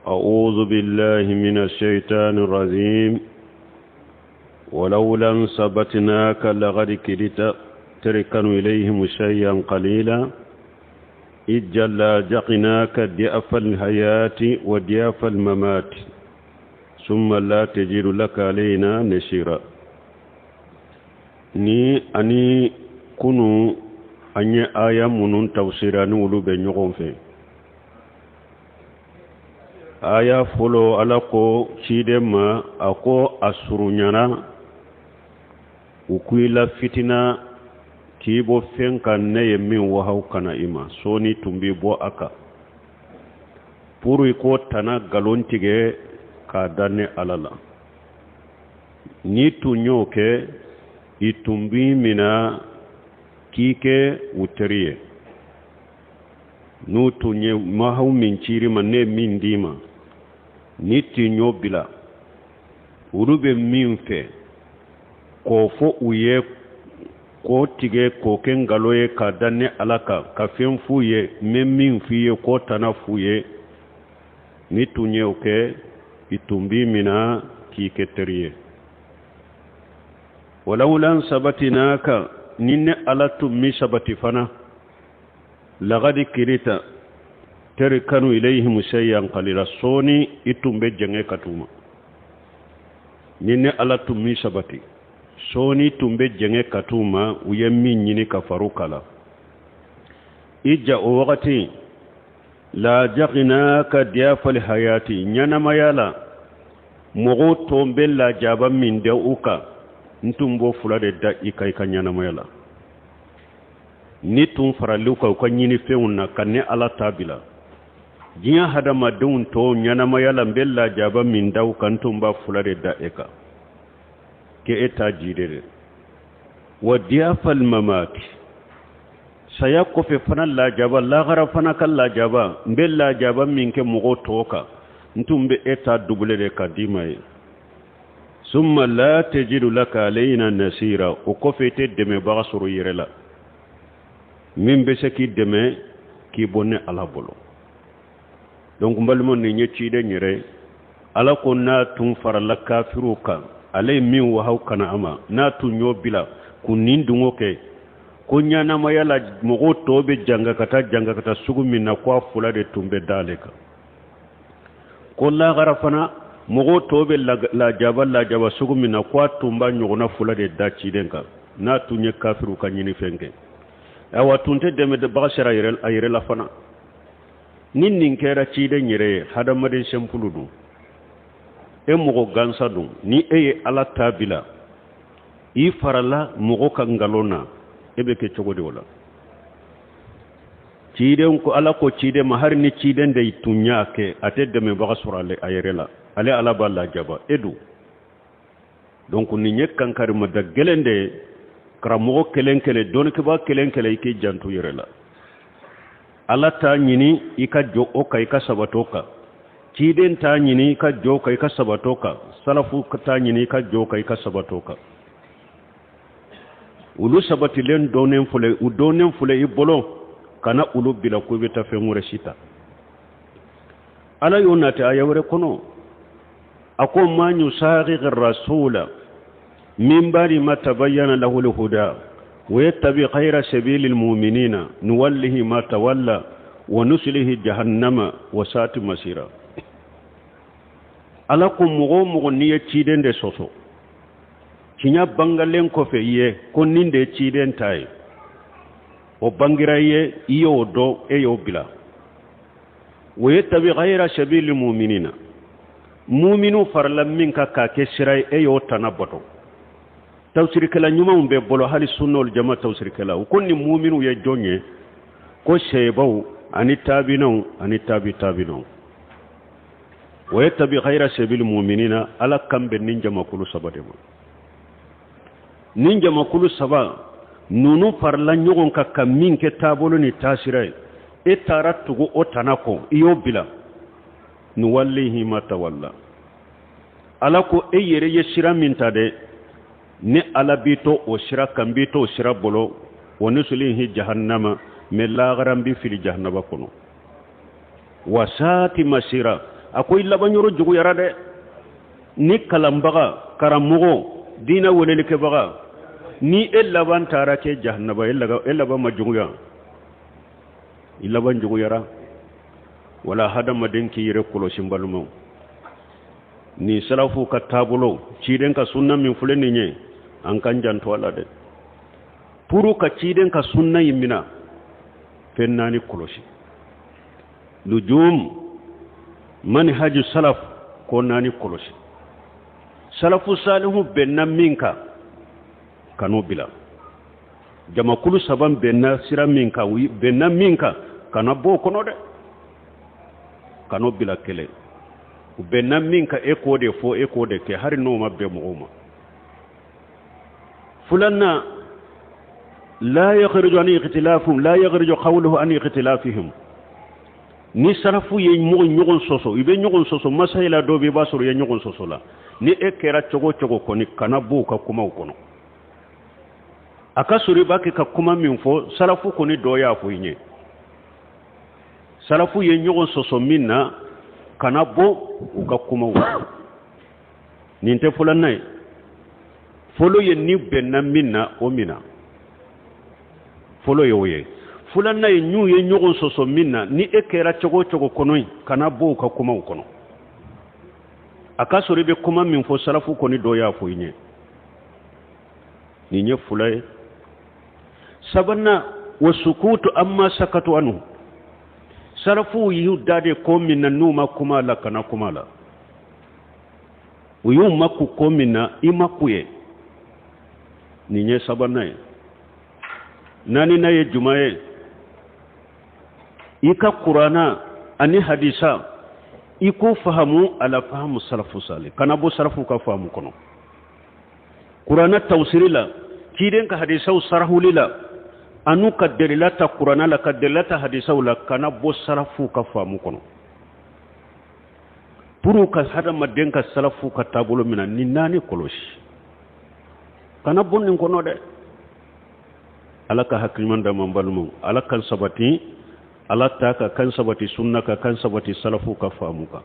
أعوذ بالله من الشيطان الرجيم ولولا أن ثبتناك لقد كدت تركن إليهم شيئا قليلا إذ لاجقناك ضعف الحياة وضعف الممات ثم لا تجد لك علينا نصيرا. Ni ani kunu an ye aya minnu tafsira, ni olu bɛ ɲɔgɔn fɛ. Aya fɔlɔ, Ala ko ciden ma, a ko a surunyana u ko i la fitina k'i bɔ fɛn kan ne ye min wahaw kana i ma, sɔɔni tun b'i bɔ a kan pour i k'o tana nkalon tigɛ k'a da ne Ala la. N'i tun y'o kɛ, i tun b'i mina k'i kɛ u teri ye. N'u tun ye wahaw min cir'i ma, ne min d'i ma, n'i tun y'o bila, olu bɛ min fɛ k'o fɔ u ye, k'o tigɛ k'o kɛ nkalon ye k'a da ne Ala kan, ka fɛn f'u ye n bɛ min f'i ye, k'o tana f'u ye, n'i tun y'o kɛ, i tun b'i mina k'i kɛ teri ye. Walawula an sabatinaka, ni ne Ala tun m'i sabati fana, lagadi kirita terikanu ilayhim shay'an qalila, sɔɔni i tun bɛ jɛngɛ ka t'u ma. Ni ne Ala tun m'i sabati, sɔɔni tun bɛ jɛngɛ ka t'u ma, u ye min ɲini ka far'u kala i ja o wagati. Lajaginaka diyafal hayati, ɲɛnamaya la mɔgɔw tɔn bɛ lajaba min da u kan, n tun b'o fila de da i kan i ka ɲɛnamaya la. Ni tun faral'u kan u ka ɲinifɛnw na ka ne Ala ta bila, diɲɛ hadamadenw tɔw ɲɛnamaya la n bɛ lajaba min da u kan, n tun b'a fila de da e kan k'e ta ji de dɛ. Wa diyafal mamati, saya kɔfɛ fana lajaba, lahara fana ka lajaba, n bɛ lajaba min kɛ mɔgɔw tɔw kan, n tun bɛ e ta dubule de ka d'i ma ye. Summa la tajidu laka alayna nasira, o kɔfɛ i tɛ dɛmɛbaga sɔrɔ i yɛrɛ la min bɛ se k'i dɛmɛ k'i bɔ ne Ala bolo. Donc n balimaw, nin ye ciden yɛrɛ. Ala ko n'a tun farala kafiriw kan, ale ye min wahaw kana a ma, n'a tun y'o bila k'u nin dungo kɛ, ko ɲɛnamaya la mɔgɔw tɔw bɛ janga ka taa janga ka taa sugu min na, ko a fila de tun bɛ d'ale kan. Ko lahara fana mɔgɔw tɔw bɛ lajaba lajaba sugu min na, ko a tun b'a ɲɔgɔnna fila de da ciden kan n'a tun ye kafiriw ka ɲinifɛn kɛ. Ayiwa, tun tɛ dɛmɛbaga sera a yɛrɛ la fana. Ni nin kɛra ciden yɛrɛ ye, hadamaden simple don, e mɔgɔ gansa don, ni e ye Ala ta bila, i farala mɔgɔ ka nkalon na, e bɛ kɛ cogo di o la? Ciden ko, Ala ko ciden ma, hali ni ciden de tun y'a kɛ, a tɛ dɛmɛbaga sɔrɔ ale a yɛrɛ la, ale Ala b'a lajaba e dun. Donc nin ye kankarimada gɛlɛn de ye. Karamɔgɔ kelen kelen, dɔnnikɛbaa kelen kelen, i k'i janto yɛrɛ la. Ala t'a ɲini i ka jɔ o kan, i ka sabatɔ kan. Ciden t'a ɲini i ka jɔ o kan, i ka sabatɔ kan. Salafu t'a ɲini i ka jɔ o kan, i ka sabatɔ kan. Olu sabatilen dɔnnen filɛ, u dɔnnen filɛ i bolo, kana olu bila ko i bɛ taa fɛn wɛrɛ si ta. Ala y'o nati aya wɛrɛ kɔnɔ, a ko man yusaqiqi rasula min ba'di ma tabayyana lahu al-huda wa yattabi ghayra sabili al-mu'minina nuwallihi ma tawalla wa nuslihi jahannama wa sa'at masira. Ala ko mɔgɔ o mɔgɔ n'i ye ciden de sɔsɔ, tiɲɛ bangalen kɔfɛ i ye ko nin de ye ciden ta ye, o bangira i ye, i y'o dɔn, e y'o bila, wa yattabi ghayra sabili mu'minina, muminu farala min kan k'a kɛ sira ye, e y'o tana bato. Tafsirikɛla ɲumanw bɛ bolo, hali sunna wal jama tafsirikɛla, u ko ni muminu ye jɔn ye? Ko sebaw ani tabinaw ani tabi tabinaw. Wa yattabi ghayra sabili mu'minina, Ala kan bɛ nin jamakulu saba de ma. Nin jamakulu saba ninnu farala ɲɔgɔn kan ka min kɛ taabolo ni taasira ye, e taara tugu o tana kɔ, i y'o bila, nuwallihi ma tawalla, Ala ko e yɛrɛ ye sira min ta dɛ, ni Ala b'i to o sira kan, b'i to o sira bolo, wa nuslihi jahannama, mɛ lahara n b'i fili jahannaba kɔnɔ, wa saati masira. A ko i laban yɔrɔ juguyara dɛ. Ni kalanbaga, karamɔgɔ, diinɛ welelikɛbaga, ni e laban taara kɛ jahanaba, e laban ma juguya, i laban juguyara. Wala hadamaden k'i yɛrɛ kɔlɔsi n balimaw. Nin salafu ka taabolo, ciden ka sunna min filɛ nin ye, an k'an janto a la dɛ. Pour ka ciden ka sunna in mina, fɛn naani kɔlɔsi. Lujum manhaju salaf, ko naani kɔlɔsi. Salafu salihu bɛnna min kan, kan'o bila. Jamakulu saba bɛnna sira min kan, u bɛnna min kan, kana bɔ o kɔnɔ dɛ, kan'o bila. Kelen, u bɛnna min kan, e k'o de fɔ, e k'o de kɛ, hali n'o ma bɛn mɔgɔw ma. Filanan, la yakhruju an ikhtilafihim, la yakhruju qawluhu an ikhtilafihim. Ni salafu ye mɔgɔ ɲɔgɔn sɔsɔ, i bɛ ɲɔgɔn sɔsɔ masayila dɔ bɛ, i b'a sɔrɔ i ye ɲɔgɔn sɔsɔ la. Ni e kɛra cogo cogo kɔni, kana b'o ka kumaw kɔnɔ. A ka sɔrɔ i b'a kɛ ka kuma min fɔ, salafu kɔni dɔ y'a fɔ i ɲɛ. Salafu ye ɲɔgɔn sɔsɔ min na, kana bɔ u ka kumaw. Nin tɛ filanan ye. Fɔlɔ ye ni bɛnna min na, o mina. Fɔlɔ ye o ye. Filanan ye n'u ye ɲɔgɔn sɔsɔ min na, ni e kɛra cogo o cogo kɔnɔ yen, kana bɔ u ka kumaw kɔnɔ. A ka sɔrɔ i bɛ kuma min fɔ, salafu kɔni dɔ y'a fɔ i ɲɛ. Nin ye fila ye. Sabanan, wa sukutu amma sakatu anhu. Salafuw y'u da de ko min na, n'u ma kuma la, kana kuma la. U y'u makun ko min na, i makun ye. Nin ye sabanan ye. Naaninan ye jumɛn ye? I ka kurana ani hadisa, i k'o fahamu ala fahamu salafu sali, kana bɔ salafu ka fahamu kɔnɔ. Kurana tawsiri la, ciden ka hadisaw sarahuli la, an'u ka delila ta kurana la, ka delila ta hadisaw la, kana bɔ salafu ka faamu kɔnɔ. Pour ka hadamaden ka salafu ka taabolo minɛ, ni naani kɔlɔsi, kana bɔ nin kɔnɔ dɛ. Ala ka hakiliman d'an ma. Balimaw, Ala kan sabati, Ala ta ka kan sabati sunna ka kan sabati salafu ka faamu kan.